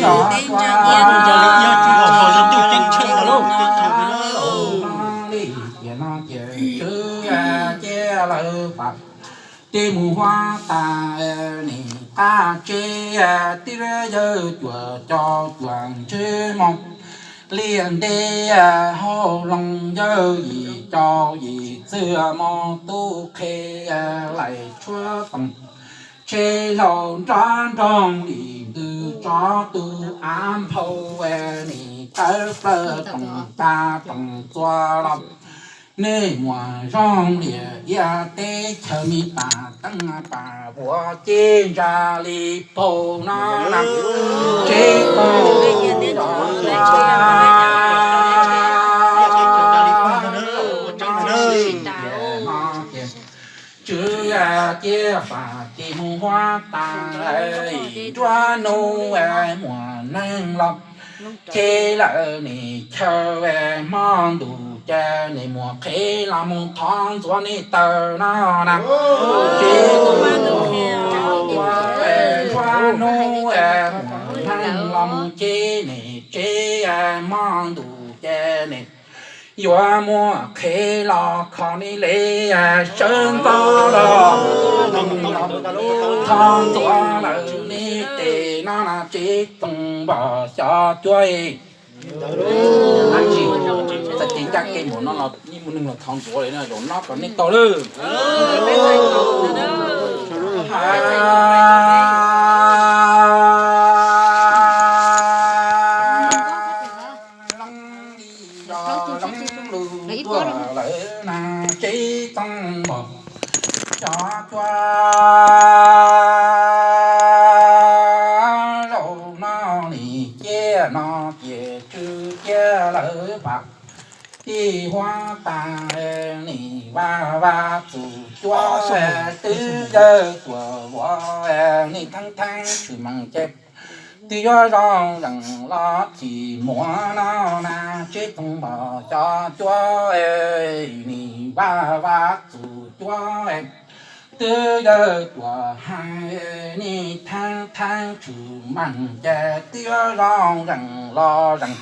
Tus teb ntsa nyiaj tus ntsa li yog tsis los hauv lub ntuj ceeb tsheej no lauj. Li tias no ces tswv ciab lawv pam tij mus huab tas nim qab tsev tib yawg cuam cov cuam ntsej mos liaj ntev hauv loos yawg yim cov yim txwg mos tub qhe laim tshuab toom tsheb laus nrov nroog lim ntws tsov tus av nphau nim tawv plaws toom tas toom txua los nej muam zoo liam iab teb chaws me pas teeb pas vuas ceb ntsa li paug no na. Tsev tub tswv ciab pam tij mus huab tas nruab nub muam neeg los ces lawm nim chaw hmo ntuj ces nim muam qhev los mus thov ntxuav nej taw no na. Tsev tub nruab nub muam neeg los mus ces nim tsev hmo ntuj ces nim yuav muaj qhev los kho nej li sawv ntxov los thov ntxuav lawm nej tes no na. Tsev tub npam xyov cuab txawm ces ncaj kev npaum no los yeej muaj neeg los thov ntxuav li na, zaum no kom nej tau lawm. Loo li zos loo lug tuaj lawm na, tsev tub npam xyov cuab. Zaum no nim ciab no ces tswv ciab lawv pam tij huab tas nim vaj vaj txwv cuab twb yawg tuam vuas nim theeb theeb tshwm meej ces twb yuav zoo zeem los chim muag no na. Tsev tub npam xyov cuab nim vaj vaj txwv cuab twb yawg tuam hais nim theeb theeb tshwm meej ces twb yuav zoo zeem los zeem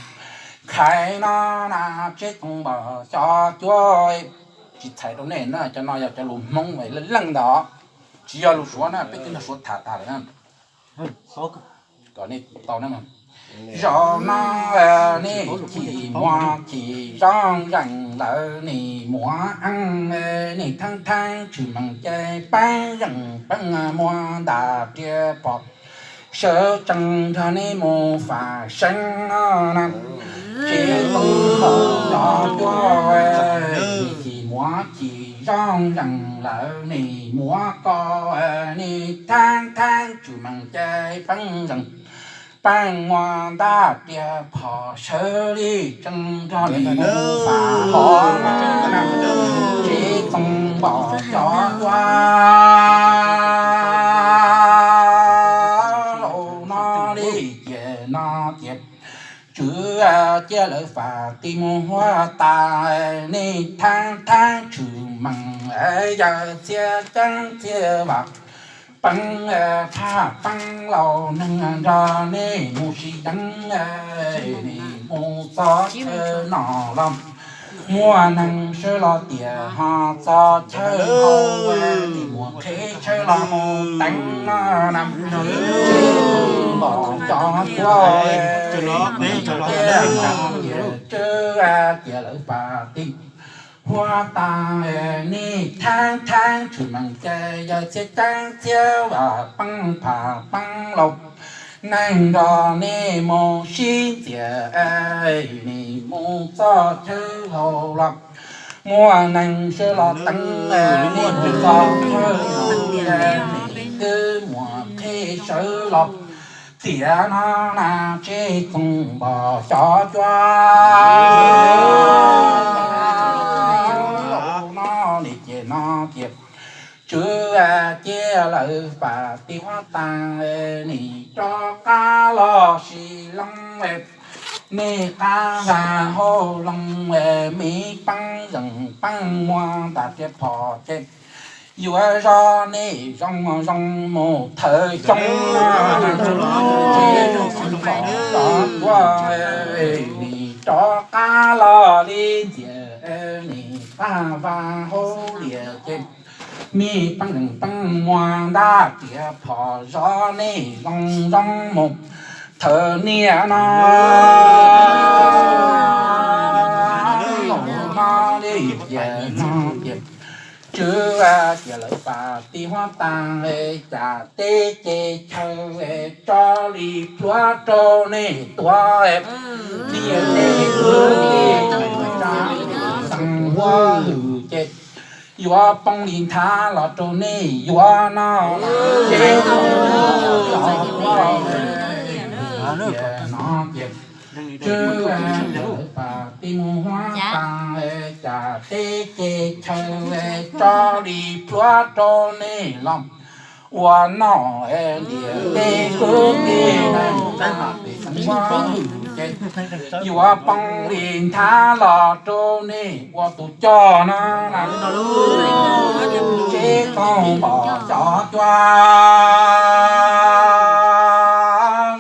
khais no na. Tsev tub npam xyov cuab. Tsis txhais rau nej na, cov no yog cov lus Hmoob leej leej ntag, tsis yog lus Suav na, peb twb nrog Suav tham tag lawm na. Kom nej tau na. Zaum no nej chim muag chim zoo zeem lawm nim muab eej nim theeb theeb tshwm meej ces peeb zeem peeb muag ntam riam phom sawv tsees nrog nej mus fam seeb no na. Tsev tub npam xyov cuab, chim muag chim zoo zeem lawm nim muab koj nim theeb theeb tshwm meej ces peeb zeem peeb muag ntam riam phom sawv li tsees nrog nim mus fam hov na. Tsev tub npam xyov cuab. Zaum no li ces no tias tswv ciab lawv pam tij mus huab tas nim theeb theeb tshwm meej yawg txhiaj ceeb txhiaj vam peeb phaj peeb laus neeg nrog nej mus sib deev nim mus txog chaw no los muaj neeg sawv los tiam ho txog chaw hauv nim muam qhev sawv los mus teev no na. Tsev tub npam xyov cuab, tswv ciab lawv pam tij huab tas nim theeb theeb tshwm meej ces yawg txhiaj ceeb txhiaj vam peeb phaj peeb laus neeg nrog nej mus sib ntxias nim mus txog chaw hauv los muaj neeg sawv los teev nim mus txog chaw hauv nim twb muam qhev sawv los tiam no na. Tsev tub npam xyov cuab. Zaum no li ces no tias tswv ciab lawv pam tij huab tas nim rov qab los sis loo nej qab vag hauv loog me peeb zeem peeb muag ntam riam phom ces yuav zov nej zoo zoo mus thawm xyoo. Tsev tub npam Nim rov qab los li ntxias, nim paj vas hauv lias ces, me peeb zeem peeb muag ntab riam phom zov nej zoo zoo mus. Thaum niaj no, no li ces no ces, tswv cia lawv pas tij huab tas, cas teb ces chaw tso li plhuav rau nej tuav, li tej kwv tij tsa xeem huab hwm ces, yuav poob li nthav los rau nej yuav no, ces no ces, tswv cia lawv pas tij mus huab tas, cas teb ces chaw tso li plhuav rau nej los ua noj, li tej kwv tij neej tsa pej xeem huab hwm ces, yuav poob li nthav los rau nej ua tus coj no na. Tsev tooj npom cov cuab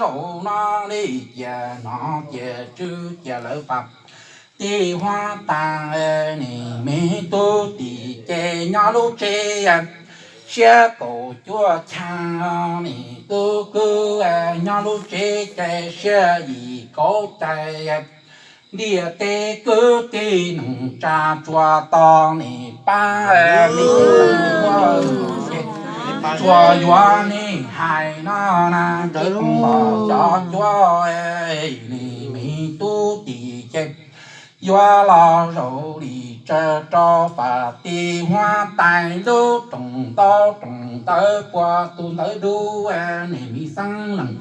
zaum no li cia no ces tswv cia lawv pas tij huab tas, nim me tub tim ces nyob lub tsev siab kaum cuaj chav, nim tub kwv nyob lub tsev ces siab yim kauv cai. Ntiaj teb kwv tij neej tsa tsuas tos nim pab, nim tsuas yuav nim hais no na, tsev tooj npom cov cuab, nim me tub tim ces, yuav los zaum li tsaws rau pas tij huab tais lub rooj ntaub rooj ntawv puag tus ntawd dub, nim me xeeb leej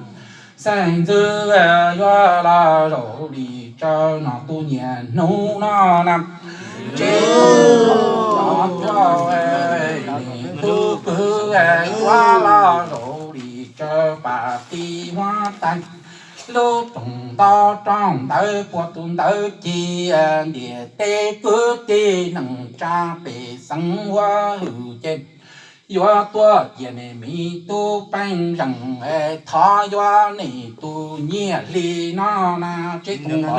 xeeb ntxwv, yuav los zaum li tsaws no tus niaj hnub no na. Tsev tooj npom cov cuab, nim tub kwv yuav los zaum li tsaws pas tij huab tais lub rooj ntaub rooj ntawv puag tus ntawd ci. Ntiaj teb kwv tij neej tsa pej xeem huab hwm ces, yuav tuaj cia nim me tub peeb zeem, thov yuav nim tus nyiaj hli no na. Tsev tooj npom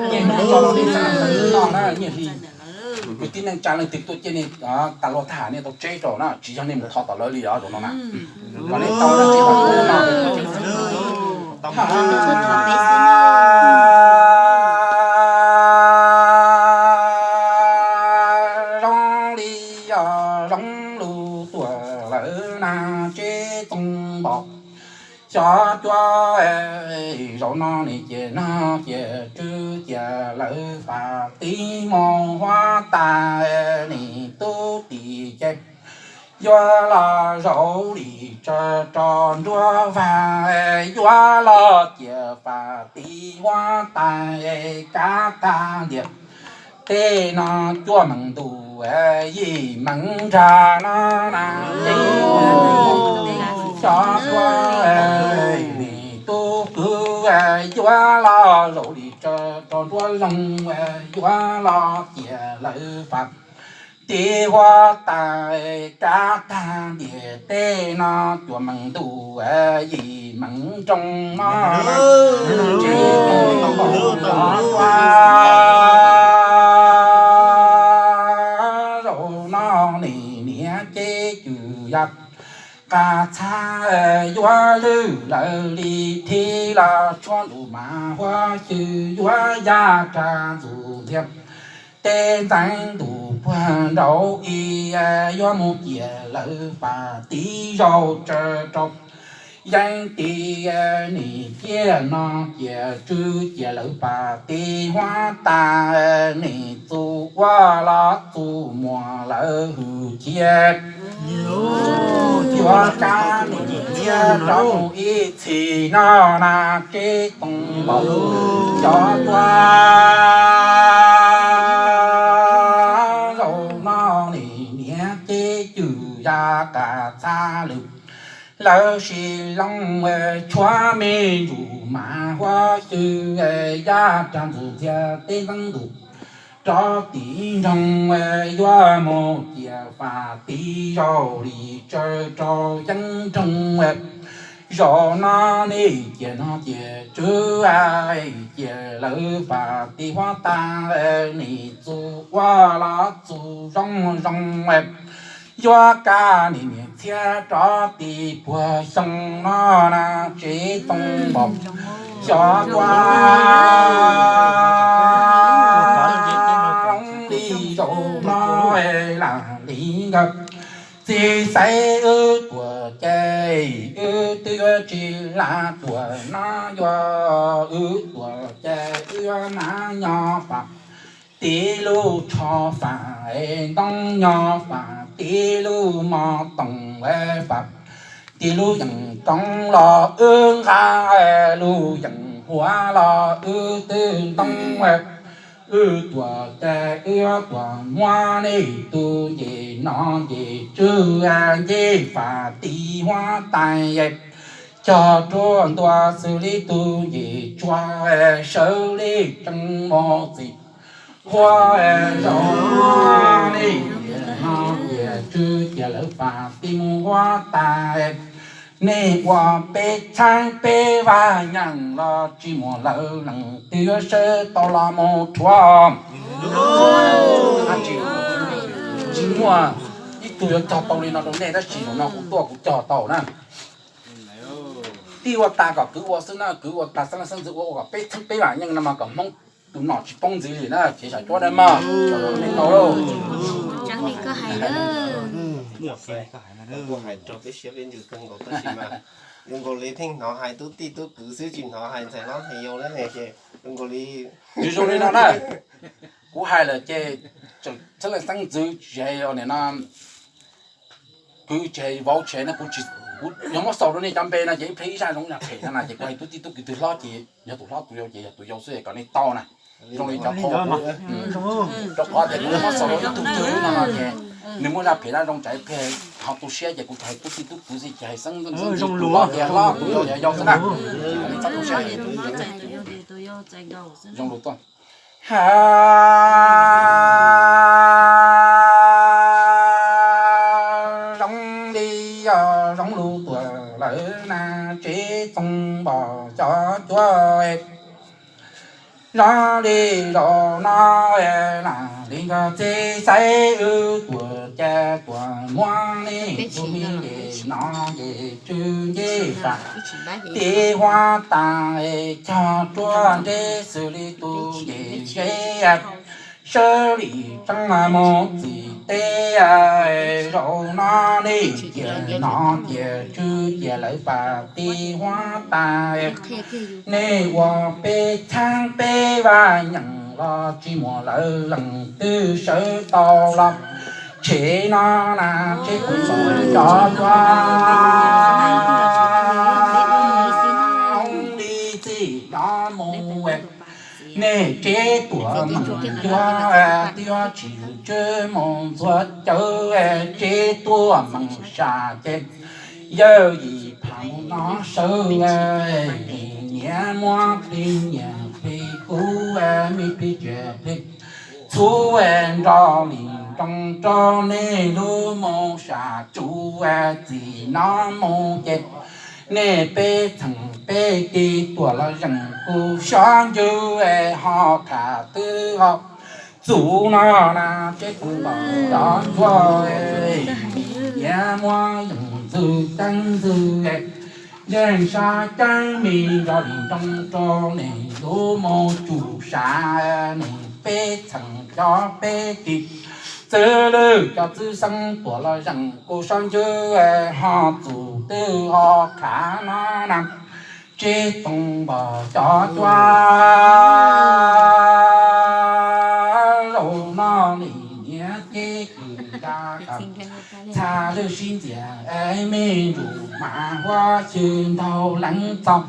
nyiaj hli no na, nyiaj hli. Kwv tij neej tsa leej twg tuaj cia nej tas luag thaj nej tau tseb rau na, tsis yog nej mus thov tom lawv li os zaum no na. Kom nej tau na, tsev tooj npom no zoo li os, zoo lus tuaj lawm na. Tsev tooj npom cov cuab, zaum no nim ces no ces tswv cia lawv pas tij mus huab tas, nim tub tim ces, yuav los zaum li tsaws rau nruab vag, yuav los cia pas tij huab tais kav tag ntiaj teb no cuaj meej ntuj yim meej nrag no na. Cov cuab, nim tub kwv yuav los zaum li tsaws rau nruab loog, yuav los cia lawv pas tij huab tais kav tag ntiaj teb no cuaj meej ntuj yim meej nroog no. Tsev tooj npom cov cuab, zaum no nim niam cev cwm yaj qas txhab, yuav lwj lawv li thib los tshuab ntuj mas huab xyw, yuav yaj rag ntxuj ntxiag tej ntxeev ntuj puag nraud i, yuav mus cia lawv pas tij zaum tsaws rau yeeb tim. Nim ciaj no cia tswv cia lawv pas tij huab tas, nim txuj ua los txuj muag lawv hwj chim, yuav kav nim ciaj rau ib txhis no na. Tsev tooj npom cov cuab, zaum no nim niam cev cwm yaj qas txhab lwm, lawv sis looj tshuab me ntsuj mas huab xyw, yaj rag ntxuj ntxiag tej ntxeev ntuj rov tim nroog, yuav mus cia pas tij zaum li tsaws rau yeeb nroog. Zaum no nej cia no cia tswv, cia lawv fam tib huab tais, nej txus ua los txus zoo zoo, yuav kaj nej niam txhiab rov tim puag xyoo no na, tsev txoos npaum xyov tua li zaum no lam li nkawd txiv xaiv wb tuam cai, wb twb yuav tsis lam tuam no, yuav wb tuam cai wb yuav hnav nyo fam, tib lub tsho fam, ntoo nyo fam, tib lub mos toom fam, tib lub yees koob los wb nqa, lub yees huav los wb twb ntoo. Wb tuam cai wb yuav tuam muab nej tus ncej no ncej tswv, ncej fam tib huab tais, cog ruaj ntua xws li tus ncej tsua, sawv li tsees mus txim huab. Zaum no nej cia no cia tswv, cia lawv fam tib mus huab tais, nej ua peb txheeb peb vaj nyeem los tsis muaj lawv leej twg yuav sawv tau los mus rhuav. Tsis muaj ib tug yuav cog tau li no rau nej, tab sis zaum no kuv tuaj kuv cog tau na. Tib ua tas kom kwv ua xwb na, kwv ua tas xeeb leej xeeb ntxwv ua, ua kom peb txheeb peb vaj nyeem no mas kom Hmoob tus nom tsis poob ntxiv li na, ces sam cuab dab maj. Kuv hais rau peb siab peb ntsws kawg nkaus tab sis mas zoo nkaus li pheej hnov hais tub tij tub kwv xwb tsis hnov hais ntxhais hlob ntxhais yau lawm ces zoo nkaus li tsis zoo li no na. Kuv hais lawm ces tseem txheeb leej xeeb ntxwv tsis hais no, kwv tsis hais vauv tsis hais no, kuv tsis, kuv yog muab xaus rau nej cov npe no ces ib pliag ib zaj zoo ib zaj phem no na, ces kuv hais tub tij tub kwv twg hlob ces yog tus hlob tus yau ces yog tus yau xwb kom nej tau na. Zoo li cov qhov, rau qhov tias kuv muab xaus rau ib tug twg no no ces nws muaj zaj phem zaj zoo tsam ib pliag ho tu siab ces kuv tsis hais tub tij tub kwv xwb, ces hais xeeb leej xeeb ntxwv, tus hlob ces hlob, tus yau ces yau xwb na. Txhob tu siab. Zoo lus tuaj. Ha, zoo li yog zoo lus tuaj lawm na, tsev txoos npaum cov cuab. Zoo li zaum no lam li nkawd txiv xaiv wb tuam cai tuam muab nej tus me ncej no ncej tswv ncej fam tib huab tais, cog ruaj nreb xws li tus ncej zeb, sawv li tsees mus txim teb. Zaum no nej cia no cia tswv, cia lawv fam tib huab tais, nej ua peb txheeb peb vaj nyeem los tsis muaj lawv leej twg sawv tau los tsev no na, tsev txoos npaum cov cuab. Li txij no mus nej tsev tuam meem cuab, twb yuav tsis tswv mus ntxuav cawv, tsev tuam meem sam ces yawg yim pham mus no sawv. Niam muab plig nyiam plig kub, me plig tsiam plig txhuv, nrog li nroo rau nej lub mus sam tsuv. Txij no mus ces nej peb txheem peb tig tuam los zeem kuv xyov ncwg, ho tham twb ho txuv no na, tsev txoos npaum cov cuab. Niam muab yees ntxwg ceeb ntxwg, yeej sab ceeb me nrog li nroo rau nej lub mus tsum sam. Nej peb txheem cov peb tig, txwv lwj cov txwv xeeb tuam los zeem kuv xyov ncwg, ho txuv twb ho khav no na, tsev txoos npaum cov cuab. Zaum no nej niam ces kwv nra kam, txhaj lwj sib ntxias me ntsuj mas huab xyw ntaug leev txog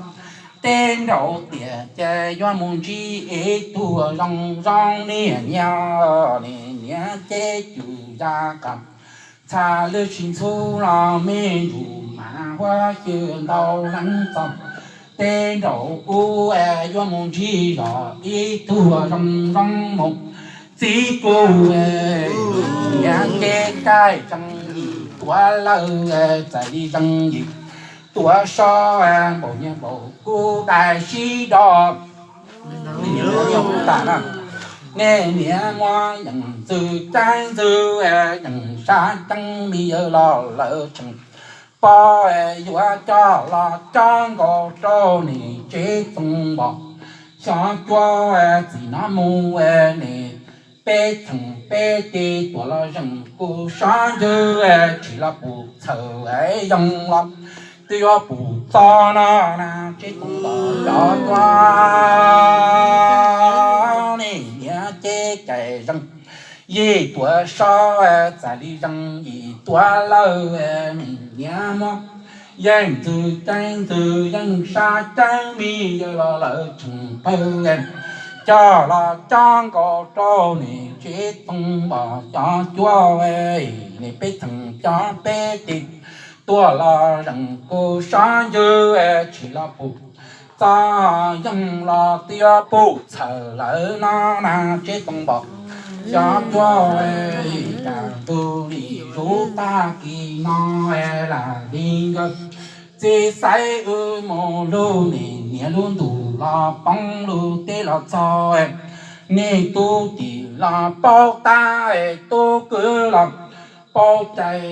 teb nraud tiam ces yuav mus ntsib ib tug zoo zoo niam nyias, nej niam ces kwv nra kam, txhaj lwj sib ntxhub los me ntsuj mas huab xyw ntaug leev txog teb nraud ub, yuav mus ntsib zog ib tug zoo zoo mus txib kuv. Niam ces kaij tseeb yim tuav lawm, txais li zeej yim Tuav so npaum nyias npaum kub dai sib do. Nej niam muab yeem ntxwg ceeb ntxwg, yeem sab ceeb me yawg los lawv tseem pom, yuav coj los cob nkaus rau nim tsev txoos npom. Xyov cuab txim no mus nim peb txheem peb teg tuam los zeem kuv sab ncwg, tsis los pum txhawm yoog los twb yuav pum txog no na. Tsev txoos npom cov cuab nej niam ces cais zeeg yig tuav so, txais li zeeg yim tuav lawm, nej niam muab yeej ntxwg ceeb ntxwg yeej sab ceeb me yawg los lawv tseem pawg, coj los cob nkaus rau nim tsev txoos npom cov cuab, nim peb txheem cov peb teg tuam los zeem kuv sab ncwg, tsis los pum txog yoog los twb yuav pum txhawm lawm no na. Tsev txoos npom cov cuab, cas ntug li zuv tag kis no lam li nkawd txiv xaiv wb mus lug, nim niam lub ntuj los poob lub teb los txog, nej tub tim los paub tab, tub kwv los paub cai,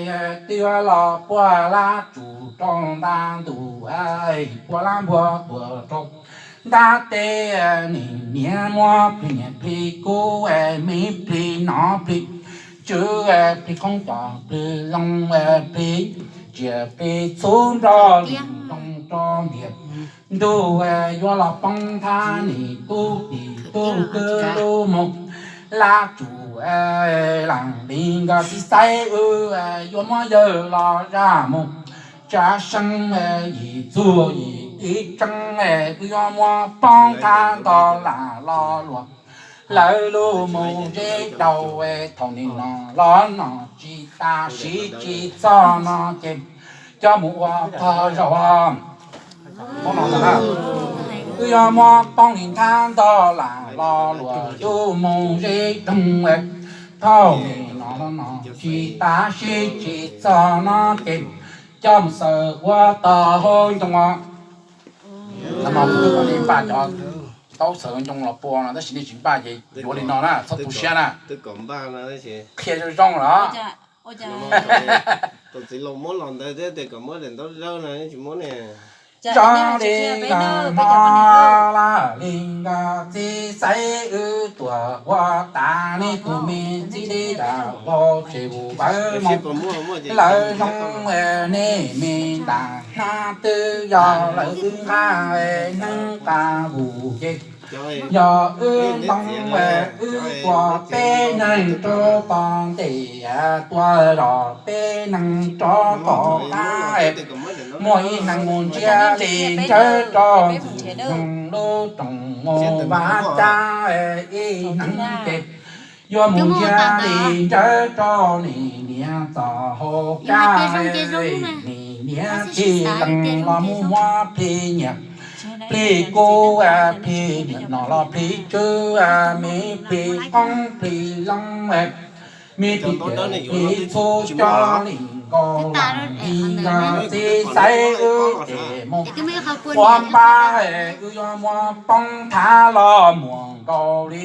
twb yuav los puag lab tsum rau nta ntuj, puag lab npua tuam rau ntab teb, nim niam muab plig niam plig kub, me plig nov plig tswv, plig qoob cos plig loo, plig tsiaj plig txhu nrog li nroo rau ntiag ntuj, yuav los poob thab nim tub tim tub kwv lub mus lab tsum, lam li nkawd txiv xaiv wb, yuav muab yawg los zaj mus tsa seeb, yim txuag yim tib tseeb, wb yuav muab poob thab nto lam lo luag lawv lub mus zeb rau, thaum nim no los no tsis tas siv tsis txog no ces coj mus ua tog zaum. Wb yuav muab poob li thab nto lam lo luag lub mus zeb roog, thaum nim no los no tsis tas siv tsis txog no ces coj mus xaws ua tog hauv ncoo. Npaj cov ntaub xaws ncoo los pua no tab sis nej tsis npaj ces yuav li no na, txhob tu siab na. Qhia zoo zoo los. Zoo li no laj li nkawd txiv xaiv wb tuam ua tas, nej tus me txiv dib dam vau tsev vus vawv mus lawv zoo, nej me ntam hnab twb yog lawv wb nqaj neeb qab vus ces yog wb ntoo, wb tua peb neeg rau tog ntej, tua zog peb neeg rov tom qab, muaj ib neeg mus ntsiab li ntsawv rau ntxwg nyoog lub rooj mus vaj cab, ib neeg ces yuav mus ntsiab li ntsawv rau nim niam txoj hauv kab, nim niam plig lees los mus muab plig nyiam plig kub, plig niam no los plig tswv, me plig qoob plig loo, me plig tiam plig txhu coj li nkaus lam li nkawd txiv xaiv wb ces mus ua npab, wb yuav muab poob thav los muag nkaus li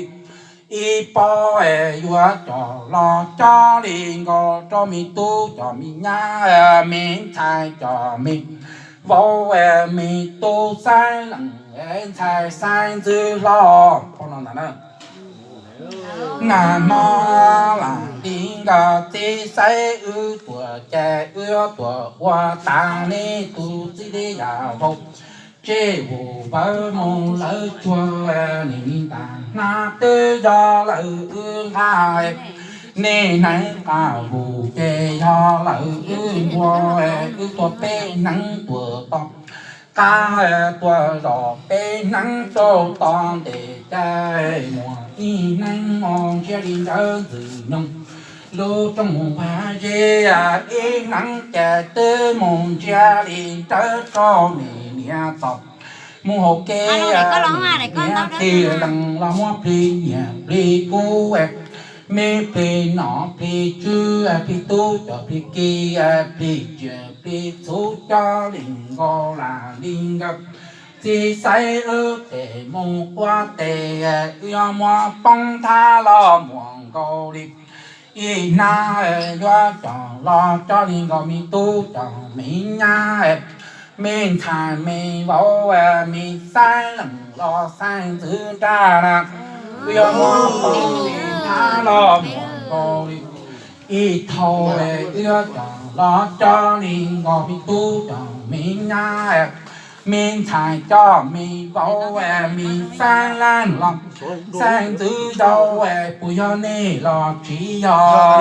ib pob, yuav coj los coj li nkaus rau me tub cov me nyab, me ntxhais cov me vauv, me tub xaiv leej ntxhais xaiv ntxwv hlob. Nag hmo lam li nkawd txiv xaiv wb tuam ces wb yuav tuam ua tas, nej tus txiv dib yam vau tsev vus vawv mus lawv tsuag, nim ntam hnab twb yog lawv wb nqaj, nej hneev qab vus ces yog lawv wb npua, wb tua peb hneev tuam tod qab, tua zog peb hneev rau tod ntej, cas muaj ib hneev mus ntsiab li ntsawv ntxwg nyoog lub rooj mus vaj zeb, ib hneev ces twb mus ntsiab li ntsawv rau nim niam txoj mus hauv kev, nim niam plig lees los muab plig nyiam plig kub, Me plig nom plig tswv plig tub coj plig ki, plig tsiaj plig txhu coj li nkaus lam li nkawd. Txiv xaiv wb tes mus quaj tes, wb yuav muab poob thab los muaj nkaus li. Ib hnab yuav coj los coj li nkaus me tub coj me nyab, me ntxhais me vauv, me xeeb leej los xeeb ntxwv nrag na. Wb yuav muab poob ib hnab los muaj nkaus li. Ib thaum wb yuav coj los coj li nkaus me tub coj me nyab, me ntxhais coj me vauv, me xeeb leej los xeeb ntxwv zau, puas yog nej los tsis yog?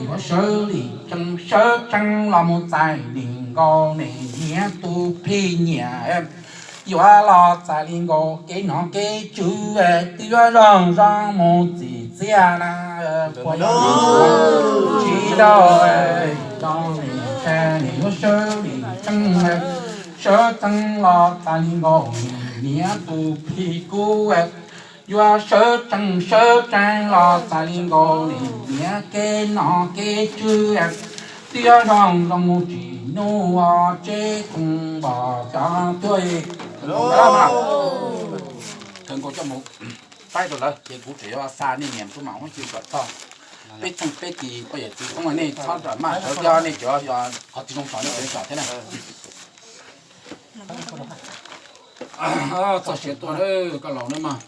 Yuav sawv li tsees sawv tsees los mus txais li nkaus nej niam tus plig nyiam, yuav los txais li nkaus kev nom kev tswv, twb yuav zoo zoo mus txim txiaj na. Puas yog tsis yog? Zoo li ntawd nej yuav sawv li tsees sawv tsees los txais li nkaus nej niam tus plig kub, yuav sawv tsees sawv tsees los txais li nkaus nej niam kev nom kev tswv, twb yuav zoo zoo mus tsis nub tseb koom npog cov tuaj. Kawg nkaus coj mus faib rau lawv ces kuv tseem yuav xa nej niam tub mam huab cw kom txog peb txheej peb tis poj yawm txiv tub, nej txhob ram maj sawv thiab, nej cov qhov tsis zoo saum nej cov saum thiab na. Txog siav tuaj koj laus na mas.